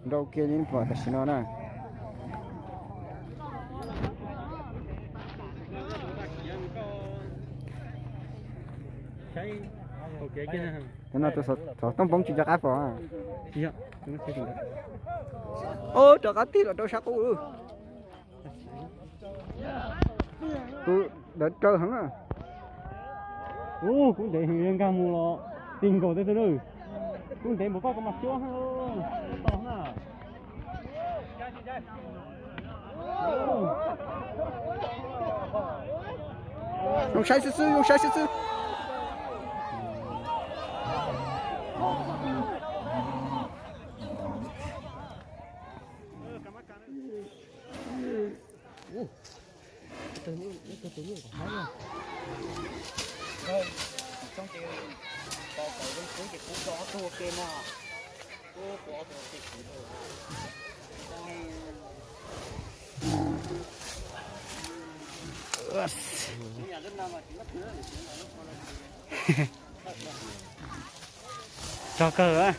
Nrau kiag li pom tam sim no na. Cov no tus xov tooj poob tsis nco qab pom. Ub, rov qab tig los rau sab qub. Tus dawv raws heev na. Ub, kub ntev heev nkag mus los tig nkaus tej tug lawm. Kub ntev npaum koj koj mas cuab na. Zoo saib xwb xwb, zoo saib xwb xwb. Tog kawg.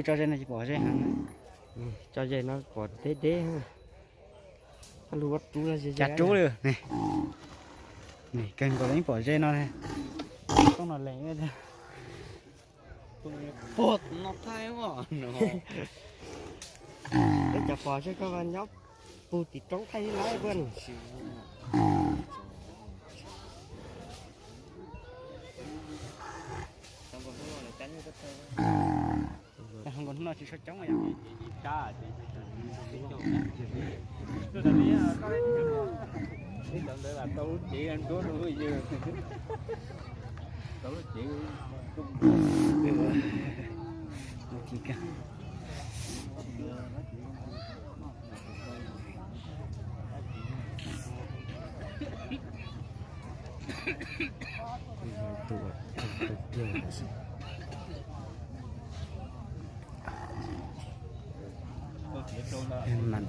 Tso ze no tsis pom ze heev. Tso ze no pom deb deb. Cas rub li, kawg nkaus li pom ze no. Toob no lees. Peb cov pom seb koj nyob puag tim roob thaij lawm puas. Nkaus hnub no tsis tshua coob. Mas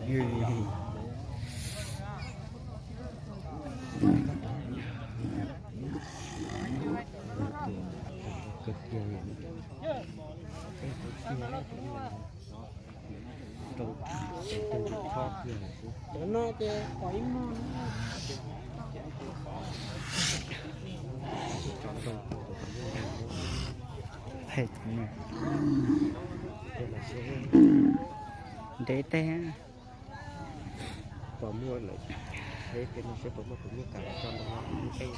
Ntev teg. Pom muaj lawm, seb puas muaj tus nyuj kam tso nrog ib teg.